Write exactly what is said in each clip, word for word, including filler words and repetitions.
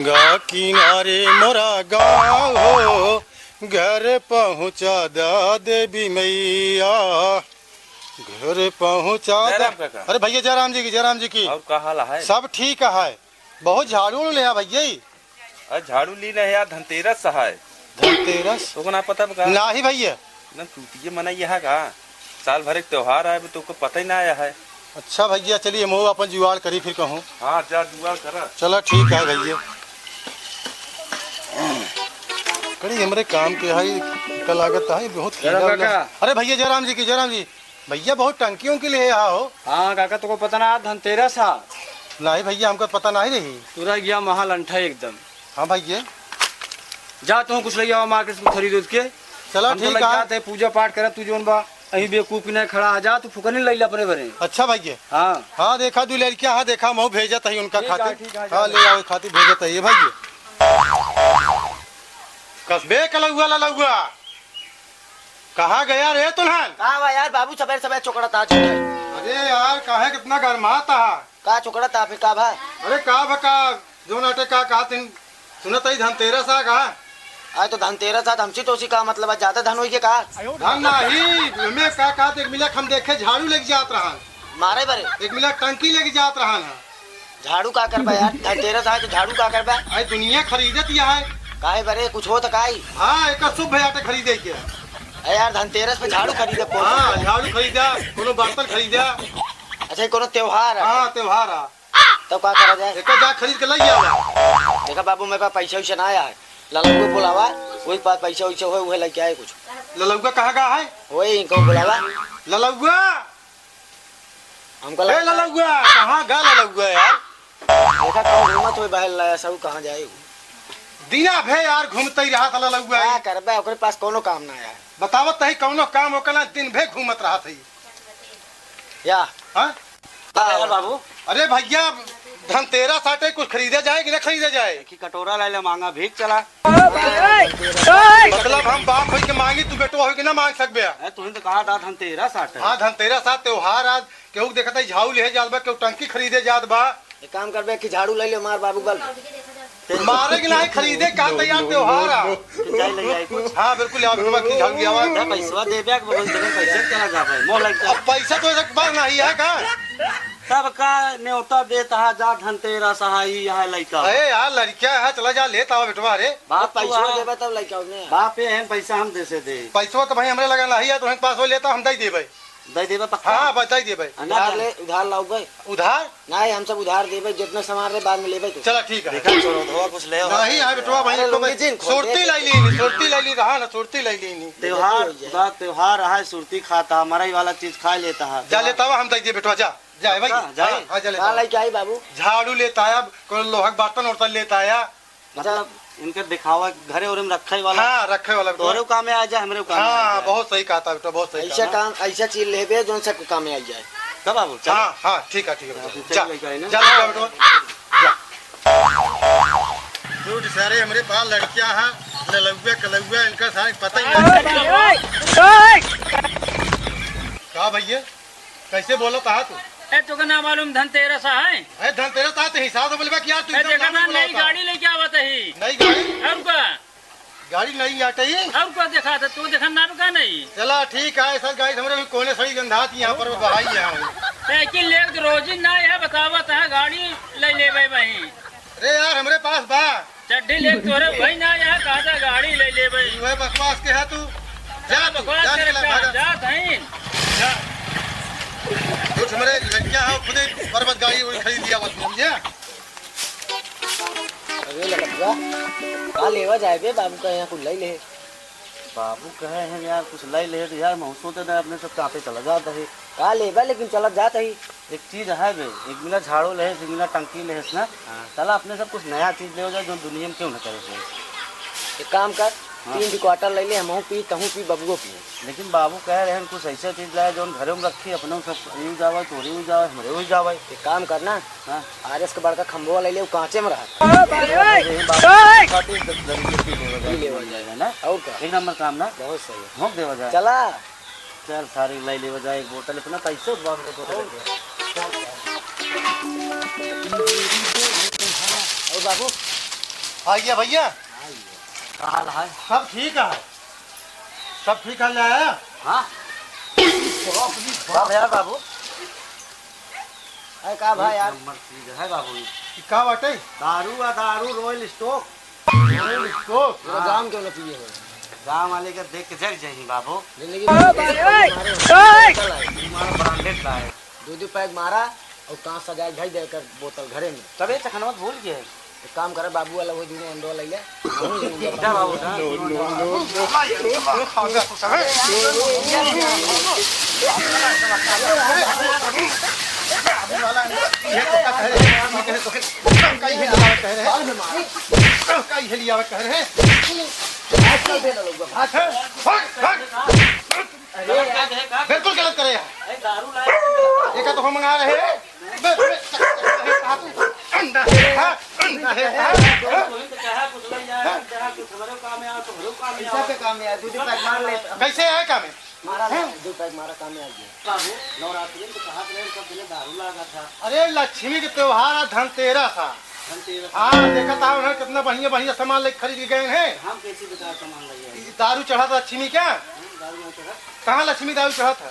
गंगा किनारे मोरा गाँव हो, घर पहुँचा दा देवी मैया, घर पहुँचा दा। जयराम काका। अरे भैया, जयराम जी की, जयराम जी की। और का हाल है? सब ठीक है। बहुत झाड़ू उड़ू ले आ भैया। अरे झाड़ू ली नहीं यार, धनतेरस है। धनतेरस? तोको ना पता बा का? नाही भैया। ना चूतिये मनाई यहाँ का? साल भर एक त्योहार आए, तोको पता ही ना आया है। अच्छा भैया, चलिए, हम अपन जुगाड़ करी फिर कहूँ। हाँ, जा जुगाड़ करा। चला ठीक है भैया। कड़ी हमरे काम के है, का लागत है, बहुत जयराम खीरा उला। काका। अरे भैया, जयराम जी की, जयराम जी। भैया, बहुत टंकी उंकी ले आया हो। हाँ काका, तोको पता ना, आज धनतेरस है। नाही भैया, हमको पता नाही रही। तू रह गया महालंठा एकदम। हाँ भैया। जा तू कुछ ले आओ मार्केट से खरीद उद के। चला हम तो ठीक लग है। जाते हैं पूजा पाठ करे, तू जोन बा अहीं बेवकूफ की नहीं खड़ा, आ जा तू फुकनी ले ले अपने बरे। अच्छा भैया। हाँ। हाँ, देखा दू लड़कियाँ, हाँ देखा, महू भेजत है उनका ठीक है, खातिर। ठीक है, हाँ, जा। ले आओ खातिर भेजत है ये भैया। कसबे कलौआ ललौआ, कहाँ गया रे तुल्हन? का बा यार, बाबू सबेर सबेर चोकड़त आज। अरे यार, काहे कितना गरमात हा? का चोकड़त हा फिर का भा? अरे का भा का, जो नाटे का कहा तिन सुनत ही धनतेरस आ का? आए तो धनतेरस आ, हमसे तो उसी का मतलब है, ज्यादा धन होई के का? धन नाही, मैं का कहा, एक मिला हम देखे झाड़ू लेके जात रहा। मारे बरे। एक मिला टंकी लेके जात रहा ना। झाड़ू का करबा यार? धनतेरस आए तो झाड़ू का करबा? अरे दुनिया खरीदत ही है। काहे बरे, कुछ हो तो काई? हाँ, एक शुभ है आटे खरीदे के। अरे यार, धनतेरस पे झाड़ू खरीदे कौन? हाँ, झाड़ू खरीदा, कोनो बर्तन खरीदा। अच्छा, ये कोनो त्योहार है? हाँ, त्योहार है। तब का करा जाए? एक जा खरीद के ले आवा। देखा बाबू, मेरे पास पैसा वैसा ना आया है। ललौआ को बुलावा, वही पास पैसा वैसा होए, वही लेके आए कुछ। ललौआ कहाँ का है? वही इनको बुलावा। ललौआ! हमका ए, लगता है ललौआ, कहाँ गा ललौआ यार? देखा, कहाँ घूमत होई बहल लाया, सब कहाँ जाए? दिना भे यार घूमते ही रहा था ललौआ। का करबे, ओकरे पास कोनो काम ना है। बतावत तही कोनो काम ओकर ना, दिन भे घूमत रहा था। या। हाँ? का यार बाबू? अरे भैया, धनतेरस आटे, कुछ खरीदे जाए कि ना खरीदे जाए? एक ही कटोरा ले ले, मांगा भीख चला। मतलब हम बाप होई के मांगी, तू बेटवा होई के ना मांग सकबे? अरे, तुहिन तो कहा था धनतेरस आटे। हाँ, धनतेरस आ, त्योहार आज, केहू के देखत है झाड़ू लेहे जात बा, केहू टंकी खरीदे जात बा। एक काम करबे कि झाड़ू ले ले, मार बाबू बल। मारे के नाही, खरीदे का तैयार त्योहार आ। तो जाए ले आई कुछ। हाँ, बिल्कुल, आओ, बेटवा, की झाड़ू ले आवा। ना पैसवा देबे, के बगल से पैसा चला जाबे, मोह लग अब जाए। पैसा तो एक बार नाही है का? तब का न्योता देत हा, जा धनतेरस हा, ई यहाँ लइका। अरे यार, लड़किया है, चला जा, लेत आवा बेटवा रे। बाप पैसा तो देबे तब लइका में। बाप ये है, पैसा हम दे से दे। पैसवा तो भाई हमरे लगा नाही है, तो हम पास हो लेता, हम दे देबे। दे देबे पक्का? हाँ, बस दे देबे। आ, ना उधार दे। ले, उधार लाओ भाई। उधार? नाही, हम सब उधार देबे, जितना सामान रहे बाद में लेबे तू। चला ठीक है। देखा छोड़ो, धोआ कुछ ले आओ। नाही, हाँ बेटवा, भाई अरे तो लुंगी भाई, जीन खोल सुरती दे। लाई ली, सुरती लाई ली, रहा ना, सुरती लाई ली। त्योहार, देखो, बा त्योहार रहा है, सुरती खाता, मरई वाला चीज खा लेता है। जा लेता हुआ, हम दे दिए बेटवा, जा, जा भाई। हाँ, जाए। हाँ, हाँ, जा लेता का हुआ। लेके आई बाबू? झाड़ू लेता आया, कोनो लोहा के बर्तन उर्तन लेता आया। मतलब, इनके दिखावा, घरे उरे में रखे वाला। हाँ, रखे वाला। तोहरे काम में आ जाए, हमरे काम में आ जाए। हाँ, बहुत सही कहा था बेटा, बहुत सही ऐसा कहा। काम, ऐसा चीज लेबे, जोन सबके काम में आ जाए। कब आबो? चल। हाँ, हाँ, ठीक है, ठीक है बेटा। हाँ, जा, चल, लेके आई ना। जा, लेके आ बेटा। जा। झूठ सारे हमरे पास लड़कियां हैं, ललौआ, कलौआ, इनका सारे पता ही नहीं। ओए, ओए, ओए। का भैया? कैसे बोलत हा तू? ए, तोके ना मालूम धनतेरस है? ए, धनतेरस है तो हिसाब से बोलबे कि यार तू ए, एकदम देखा नाम ना, बोलत नई हा। गाड़ी लेके आवत ही। नई गाड़ी? और का? गाड़ी नई आटे ही? और का देखा था? तू देखा ना का नहीं? चला ठीक है, सर गाड़ी हमरे भी कोने सड़ी गंधात यहाँ पर बहाई यहाँ। ए, कि ले तो रोजी ना है, बतावत है, गाड़ी ले लेबे वहीं। अरे यार, हमरे पास बा। चड्ढी ले तोरे वही ना यहाँ, कहा था गाड़ी ले लेबे। वह बकवास के है तू। जा तू, बकवास जा करे निकला, का? भागा। जा धइन। जा। कुछ हमरे लड़कियां हैं, खुदे बर्बाद गाड़ी उड़ी खरीद लिया बस, समझे? अरे लड़किया, का लेवा जाए बे? बाबू का यहाँ कुल ले ले। बाबू कहे हैं यार, कुछ ले ले तो यार, महूँ सोचे ना अपने सब चाहते चला जाता है। का लेबा, लेकिन चलत जात ही। एक चीज है बे, एक मिला झाड़ू लेस, एक मिला टंकी लेस ना। हाँ। चला अपने सब कुछ नया चीज ले जाए, जो दुनिया में क्यों ना करे से। एक काम कर, हाँ। तीन ठो क्वार्टर ले ले, हमहू पी, तहू पी, बबुओ पी। लेकिन बाबू कह रहे हैं, कुछ ऐसा चीज लाए, जो घरे में रखी, अपने सब यूज आवे, तोरे यूज आवे, हमरे यूज आवे। एक काम कर ना, हाँ। आर एस के बड़का खंभवा ले ले, वो कांचे में रहा। अरे बाबू, खातिर द-, दरिद्र पी लेवे जाए, पी लेवे बन जाएगा ना। और का? एक नंबर काम ना। बहुत सही। भोंक देवा जाए। चला। चल, सारी लाई लेवा जाए एक बोतल, इतना पैसे बाप रे, बोतल और? लेके। और बाबू? आइए भैया। का हाल है? सब ठीक है, सब ठीक है। ले आया? हाँ। बाप रे बाप यार बाबू। अरे का भाई यार? एक नंबर चीज है बाबू। ई का बाटे? दारू आ दारू, Royal Stock। Royal Stock? पूरा हाँ। गांव के न पिए हो। गांव वाले के देख के जग जाही बाबू। जिंदगी में मारे हो। मारा branded बा। दो दो पैग मारा और कांच सजाए भाई देकर बोतल घरे में। तबे चखनवा भूल गए। एक काम करे, बाबू वाला वो दूनो अंडो लइले। जा बाबू, जा। ये तो का कह रहे हैं, ये कह रहे तो का ये लियावत कह रहे हैं। का ये लियावत कह रहे हैं। भाग, भाग, भाग। बिल्कुल गलत करे यार। एका तो हम मंगा रहे हैं। बे, बे, अंडा है, हाँ? अंडा है, हाँ? हाँ? पैसा पे काम है यार, दो दो पैग मार ले। कैसे है काम है? मारा ले, दो पैग मारा, काम में आ गया। बाबू, नवरात्रि में तो कहा रहे, सब दिने दारू लागा था। अरे, लक्ष्मी के त्योहार है, धनतेरस है। धनतेरस। हाँ, देखा था उन्हें कितना बढ़िया बढ़िया सामान लेके खरीद के गए हैं। हम कैसे बेकार सामान लगे हैं? ई दारू चढ़ा था लक्ष्मी का? हम दारू ना चढ़ा। कहाँ लक्ष्मी दारू चढ़ा था?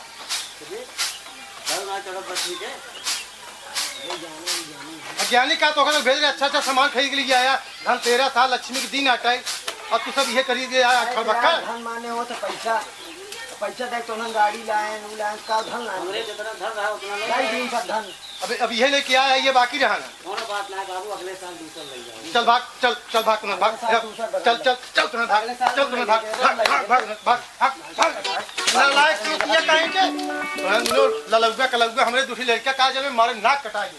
दारू ना चढ़ा लक्ष्मी के। ज्ञानी का तो ओकर भेज रहे, अच्छा अच्छा सामान खरीद के लिए आया, धनतेरस था, लक्ष्मी के दिन आटा है, और तू सब ये खरीद के आया, अरे खड़बक्कड़। यार, धन माने हो तो पैसा, पैसा दे तो हम गाड़ी लाए, नू लाए, का धन लाए? हमरे जितना धन रहा उतना ले ढाई आए। तीन सौ धन। अबे, अब ये लेके आया, ये बाकी रहा ना। कोनो बात ना है बाबू, अगले साल दूसर ले जाओ। चल भाग, चल, चल भाग, तू ना भाग। अगले साल दूसर बदल चल, ले। चल, चल, तू ना भाग, अगले साल चल, तू ना भाग, ले जाओ, भाग, ले भाग, जाओ। भाग, भाग, भाग, भाग, भाग। नालायक चूतिया कहीं के। तोहन दुनो ललौआ कलौआ हमरे दूसरी लड़का का जमे मारे नाक कटाई।